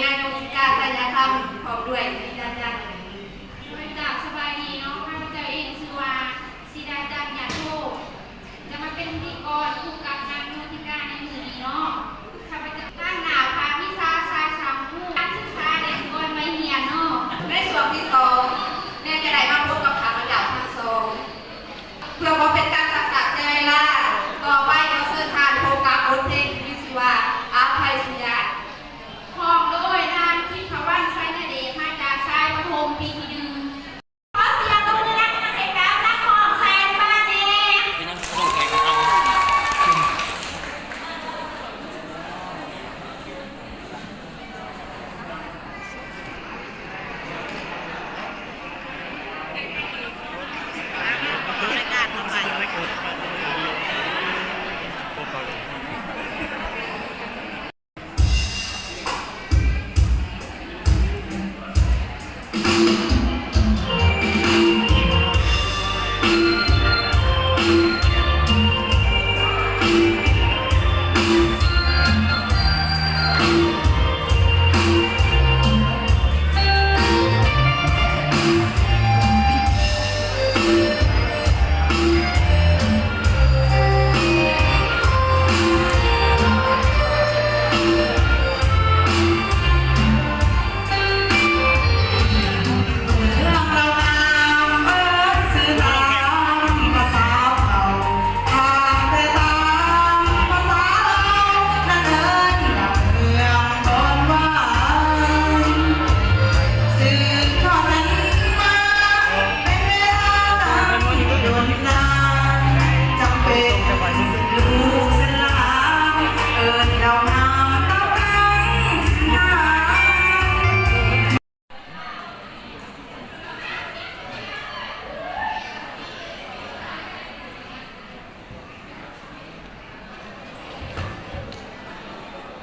ນາງ ໂຍທິກາ ໄຊຍະຄຳ ພ້ອມດ້ວຍ ສີດາຈັນ ໂດຍ ກາບສະບາຍດີເນາະ, ຂ້າພະເຈົ້າເອງຊື່ວ່າ ສີດາຈັນ ຍາໂທ ຈະມາເປັນພິທີກອນຄູ່ກັບນາງ ໂຍທິກາ ໃນມື້ນີ້ເນາະ. ຂ້າພະເຈົ້າ ຕາງໜ້າພາກວິຊາສາຍສາງຮູ້ ການສຶກສາ ແລະ ກ່ອນໄວຮຽນເນາະ. ໃນຊ່ວງທີສອງ ແມ່ນຈະໄດ້ມາພົບກັບຂ້າພະເຈົ້າທັງສອງ. ເພື່ອບໍ່ເປັນການຊັກຊ້າເສຍເວລາ, ຕໍ່ໄປຂໍເຊີນທ່ານພົບກັບບົດເພງທີ່ມີຊື່ວ່າ ອະໄພສະຍາດ ຮ້ອງໂດຍນາງ ທິບພະວັນ ໄຊຍະເດດ ມາຈາກສາຍປະຖົມປີທີໜຶ່ງ. ຂໍສຽງຕົບມືດັງໆໃຫ້ກັບນັກຮ້ອງແຊນບານແດ່.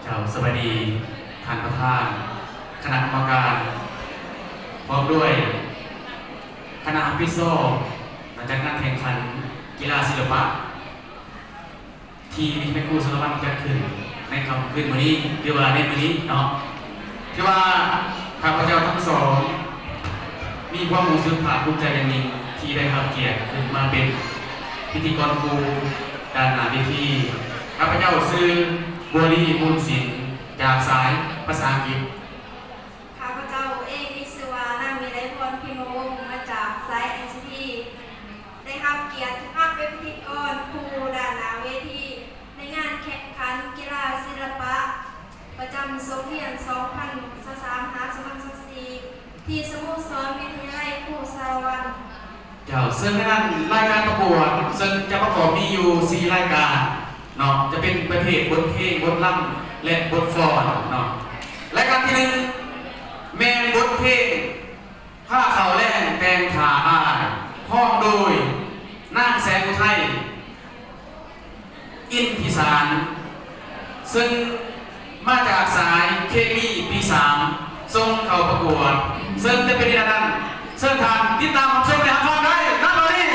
ເຈົ້າ ສະບາຍດີທ່ານປະທານ, ຄະນະກຳມະການ ພ້ອມດ້ວຍຄະນະຮັບຜິດຊອບ ມາຈັດງານແຂ່ງຂັນກິລາສິລະປະ ທີ່ວິທະຍາໄລຄູສາລະວັນຈັດຂຶ້ນໃນຄ່ຳຄືນມື້ນີ້ ຫຼືວ່າໃນມື້ນີ້ເນາະ. ຖືວ່າຂ້າພະເຈົ້າທັງສອງ ມີຄວາມຮູ້ສຶກພາກພູມໃຈຢ່າງຍິ່ງ ທີ່ໄດ້ຮັບກຽດຂຶ້ນມາເປັນພິທີກອນຄູ່ດ້ານໜ້າເວທີ. ຂ້າພະເຈົ້າຊື່ ບົວລີ ມູນສິນ ຈາກສາຍພາສາອັງກິດ. ຂ້າພະເຈົ້າເອງມີຊື່ວ່າ ນາງ ວິໄລພອນ ພິມມະວົງ ມາຈາກສາຍໄອຊີທີ ໄດ້ຮັບກຽດມາເປັນພິທີກອນຄູ່ດ້ານໜ້າເວທີ ໃນງານແຂ່ງຂັນກິລາສິລະປະ ປະຈຳສົກຮຽນສອງພັນຊາວສາມ ຫາ ສອງພັນຊາວສີ່ ທີ່ສະໂມສອນວິທະຍາໄລຄູສາລະວັນ. ເຈົ້າ ເຊິ່ງໃນນັ້ນລາຍການປະກວດ ເຊິ່ງຈະປະກອບມີຢູ່ສີ່ລາຍການເນາະ, ຈະເປັນປະເພດບົດເພງ, ບົດລຳ ແລະ ບົດຟ້ອນເນາະ. ລາຍການທີໜຶ່ງ ແມ່ນບົດເພງ ພາເຂົ້າແລງແຕ່ງທ່າອ້າຍ ຮ້ອງໂດຍນາງແສງອຸໄທ ອິນພິສານ ເຊິ່ງມາຈາກສາຍເຄມີປີສາມ ສົ່ງເຂົ້າປະກວດ ເຊິ່ງຈະເປັນແນວໃດນັ້ນ ເຊີນທ່ານຕິດຕາມຮັບຊົມ ແລະ ຮັບຟັງໄດ້ນຳດຽວນີ້.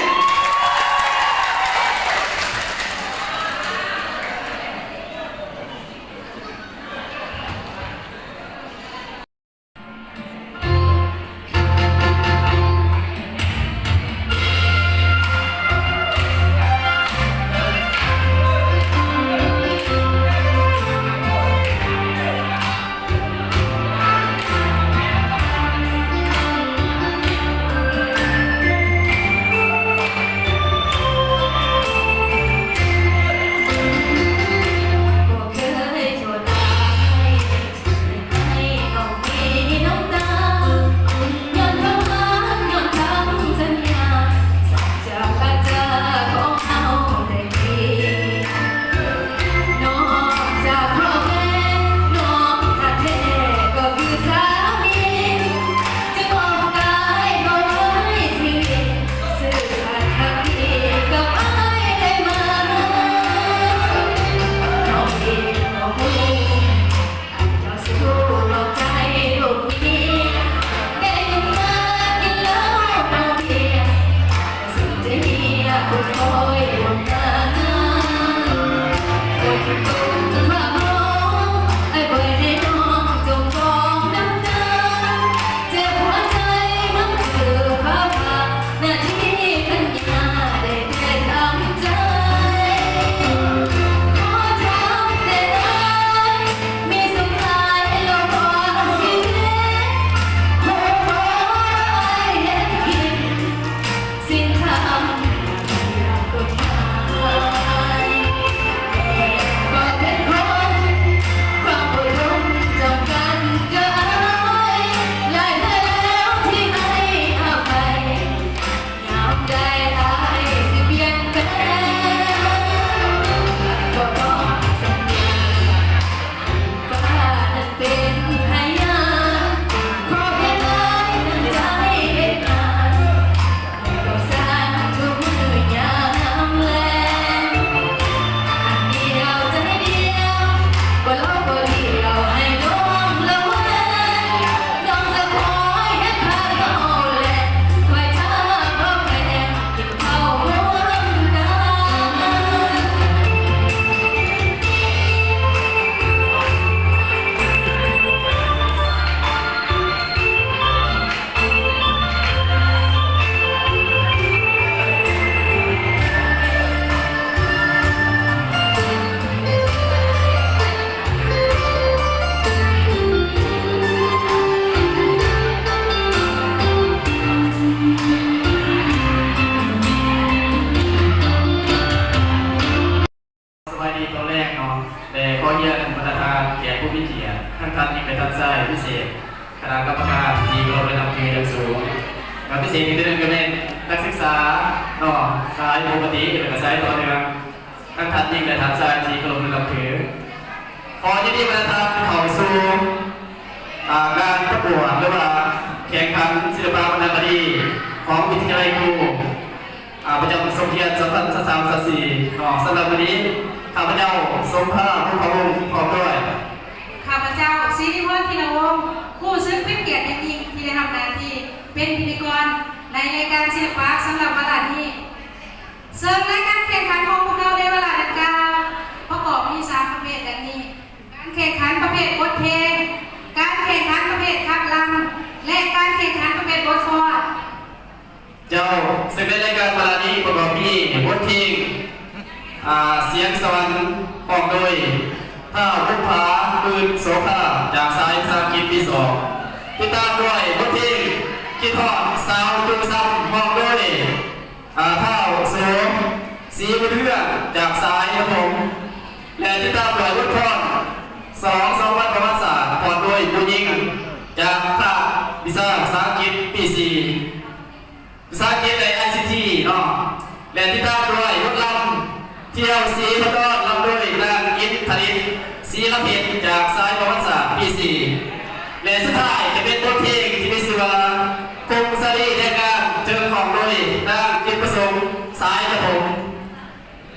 ຂໍຮຽນບັນດາທ່ານແຂກຜູ້ມີກຽດ ທັງທ່ານຍິງ ແລະ ທ່ານຊາຍ ພິເສດ ຄະນະກຳມະການທີ່ເຄົາລົບ ແລະ ນັບຖືຢ່າງສູງ. ແລະ ພິເສດອີກເທື່ອໜຶ່ງກໍແມ່ນນັກສຶກສາເນາະ ສາຍປົກກະຕິ ແລະ ກໍສາຍຕໍ່ເນື່ອງ ທັງທ່ານຍິງ ແລະ ທ່ານຊາຍທີ່ເຄົາລົບ ແລະ ນັບຖື. ຂໍຍິນດີບັນດາທ່ານເຂົ້າສູ່ ອ່າ ການປະກວດ ຫຼືວ່າແຂ່ງຂັນສິລະປະວັນນະຄະດີຂອງວິທະຍາໄລຄູ ອ່າ ປະຈຳສົກຮຽນ ສອງພັນຊາວສາມ ສອງພັນຊາວສີ່ເນາະ. ສຳລັບມື້ນີ້ ຂ້າພະເຈົ້າ ສົມພາ ພົມພະວົງ ພ້ອມດ້ວຍ ຂ້າພະເຈົ້າ ສິລິພອນ ທິລະວົງ ຮູ້ສຶກເປັນກຽດຢ່າງຍິ່ງທີ່ໄດ້ຮັບໜ້າທີ່ເປັນພິທີກອນໃນລາຍການສິລະປະສຳລັບວາລະນີ້. ເຊິ່ງລາຍການແຂ່ງຂັນຂອງພວກເຮົາໃນວາລະດັ່ງກ່າວ ປະກອບມີສາມປະເພດດັ່ງນີ້: ການແຂ່ງຂັນປະເພດບົດເພງ, ການແຂ່ງຂັນປະເພດຄັບລຳ ແລະ ການແຂ່ງຂັນປະເພດບົດຟ້ອນ. ເຈົ້າ, ເຊິ່ງໃນລາຍການວາລະນີ້ປະກອບມີບົດເພງ ອ່າ ສຽງສະຫວັນ ຮ້ອງໂດຍ ທ້າວບຸບຜາ ປືນໂສພາ ຈາກສາຍພາສາອັງກິດປີສອງ, ຕິດຕາມດ້ວຍບົດເພງ ຄິດຮອດສາວຈຸງຊຳ ຮ້ອງໂດຍ ອ່າ ທ້າວໂສ ສີບຸນເຮືອງ ຈາກສາຍປະຖົມ ແລະ ຕິດຕາມດ້ວຍບົດຟ້ອນ ສະຫຼອງສອງວັນປະຫວັດສາດ ຟ້ອນໂດຍຜູ້ຍິງ ຈາກພາກວິຊາພາສາອັງກິດປີສີ່ ພາສາອັງກິດ ແລະ ໄອຊີທີ ເນາະ ແລະ ຕິດຕາມດ້ວຍບົດລຳ ທ່ຽວສີພະດອນ ລຳໂດຍນາງອິນທະນິດ ສີລະເພັດ ຈາກສາຍປະຫວັດສາດປີສີ່ ແລະ ສຸດທ້າຍຈະເປັນບົດເພງທີ່ມີຊື່ວ່າ ຄົງສາລີແດນງາມ ເຈີງຮ້ອງໂດຍນາງຈິດປະສົງ ສາຍປະຖົມ.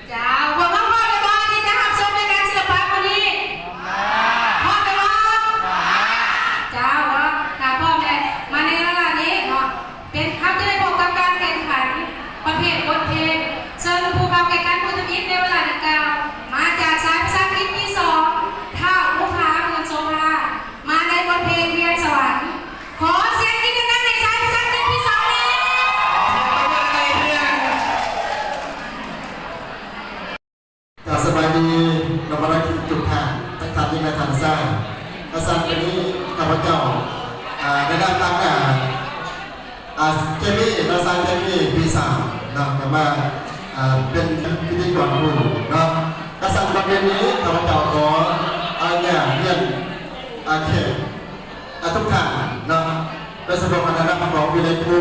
ເຈົ້າ, ພວກເຮົາພ້ອມແລ້ວບໍ່ທີ່ຈະຮັບຊົມລາຍການສິລະປະມື້ນີ້? ພ້ອມແລ້ວບໍ່? ເຈົ້າເນາະ, ຖ້າພ້ອມແລ້ວ ມາໃນເວລານີ້ເນາະ ເປັນ ເຮົາຈະໄດ້ພົບກັບການແຂ່ງຂັນປະເພດບົດເພງ. ເຊີນຜູ້ເຂົ້າແຂ່ງຂັນຜູ້ທຳອິດໃນເວລາດັ່ງກ່າວ ມາຈາກສາຍພາສາອັງກິດປີສອງ ທ້າວບຸບຜາ ໝື່ນໂສພາ ມາໃນບົດເພງວຽງສະຫວັນ. ຂໍສຽງກຣີດດັງໆໃຫ້ສາຍພາສາອັງກິດປີສອງແດ່. ເຈົ້າ, ສະບາຍດີ ນຳມາລະກິດທຸກທ່ານ ທັງທ່ານຍິງ ແລະ ທ່ານຊາຍ. ກະຊັ້ນ ວັນນີ້ຂ້າພະເຈົ້າ ອ່າ ໄດ້ນຳທັງ ອ່າ ອ່າ ເຄມີ ເນາະ, ສາຍເຄມີປີສາມເນາະ ກະມາ ອ່າ ເປັນພິທີກອນຄູ່ເນາະ. ກະຊັ້ນ ວັນນີ້ຂ້າພະເຈົ້າຂໍອະນຸຍາດຮຽນ ອ່າ ແຂກ ອ່າ ທຸກທ່ານເນາະ, ໂດຍສະເພາະຄະນະນຳຂອງວິໄລຄູ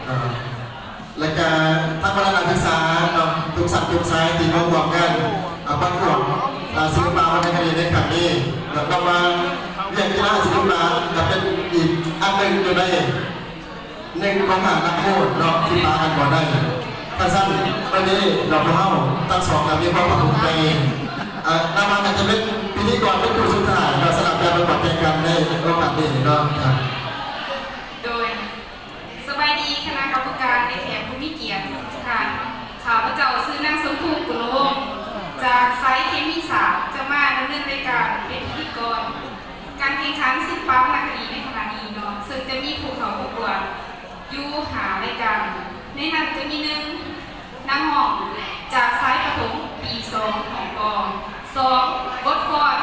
ອ່າ ແລະກະທັງບັນດານັກສຶກສາເນາະ ທຸກຊັ້ນທຸກສາຍທີ່ມາຮ່ວມງານ ອ່າ ປະກວດ ອ່າ ສິລະປະວັນນະຄະດີໃນຄັ້ງນີ້. ແລະ ນັບວ່າວຽກກິລາສິລະປະກະເປັນອີກອັນໜຶ່ງຢູ່ໃນໜຶ່ງຂອງຫ້ານັກໂທດເນາະ ທີ່ປະກັນບໍ່ໄດ້. ກະຊັ້ນ ວັນນີ້ເນາະ ພວກເຮົາທັງສອງກະມີຄວາມພາກພູມໃຈ ອ່າ ນັບວ່າກະຈະເປັນພິທີກອນເປັນຜູ້ສຸດທ້າຍເນາະ ສຳລັບການປະກວດແຂ່ງຂັນໃນໂອກາດນີ້ເນາະ. ໂດຍ ສະບາຍດີຄະນະກຳມະການ ແລະ ແຂກຜູ້ມີກຽດທຸກໆທ່ານ. ຂ້າພະເຈົ້າຊື່ນາງຊົມພູ ກຸນວົງ ຈາກສາຍເຄມີສາມ ຈະມາດຳເນີນລາຍການເປັນພິທີກອນການແຂ່ງຂັນສິລະປະວັນນະຄະດີໃນຂະນະນີ້ເນາະ, ເຊິ່ງຈະມີຜູ້ເຂົ້າປະກວດຢູ່ຫ້າລາຍການ. ໃນນັ້ນຈະມີ ໜຶ່ງ ນັກຮ້ອງຈາກສາຍປະຖົມປີສອງ ຫ້ອງ ກ. ສອງ ບົດຟ້ອນ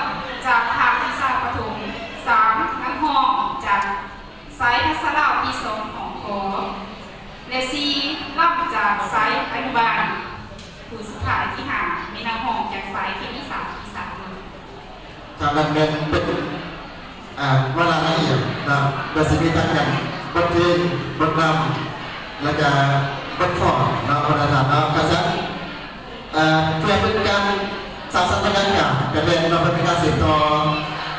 ຈາກພາກວິຊາປະຖົມ. ສາມ ນັກຮ້ອງຈາກ ສາຍພາສາລາວປີສອງ ຫ້ອງ ຂ. ແລະ ສີ່ ລຳຈາກສາຍອະນຸບານ. ຜູ້ສຸດທ້າຍ ທີຫ້າ ແມ່ນນັກຮ້ອງຈາກສາຍເຄມີສາມ ປີສາມ. ທາງນັ້ນແມ່ນເປັນ ອ່າ ວາລະລະອຽດເນາະ, ກໍຊິມີທັງ ອັນ ບົດເພງ, ບົດລຳ ແລ້ວກະບົດຟ້ອນເນາະ ບັນດາທ່ານເນາະ. ກະຊັ້ນ ເພື່ອເປັນການສ້າງສັນບັນຍາກາດ ກະແມ່ນເນາະ ເພື່ອເປັນການສືບຕໍ່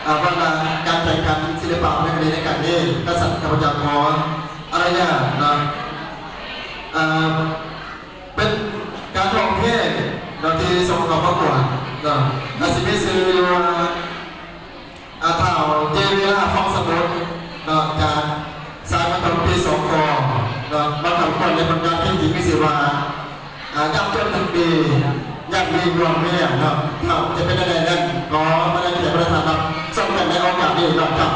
ເອີ ວັນລະການແຂ່ງຂັນສິລະປະວັນນະຄະດີໃນຄັ້ງນີ້. ກະຊັ້ນ ຂ້າພະເຈົ້າຂໍອະນຸຍາດເນາະ ເອີ ເປັນການຮ້ອງເພງເນາະ ທີ່ສົ່ງເຂົ້າປະກວດເນາະ ກະຊິມີຊື່ຢູ່ວ່າ ອາ ທ້າວ ເຈ ວິລາ ຟອງສະໝຸດ ເນາະ ຈາກສາຍປະຖົມປີສອງ ກ ເນາະ ມາຄຳຂວັນໃນຜົນງານເພງທີ່ມີຊື່ວ່າ ອາ ຍາມຈົນທັງປີ ຍາມມີດວງເມຍ ເນາະ. ເນາະ ຈະເປັນແນວໃດນັ້ນ ຂໍບັນດາແຂກບັນດາທ່ານຮັບຊົມກັນໃນໂອກາດນີ້ເນາະ. ເຈົ້າ.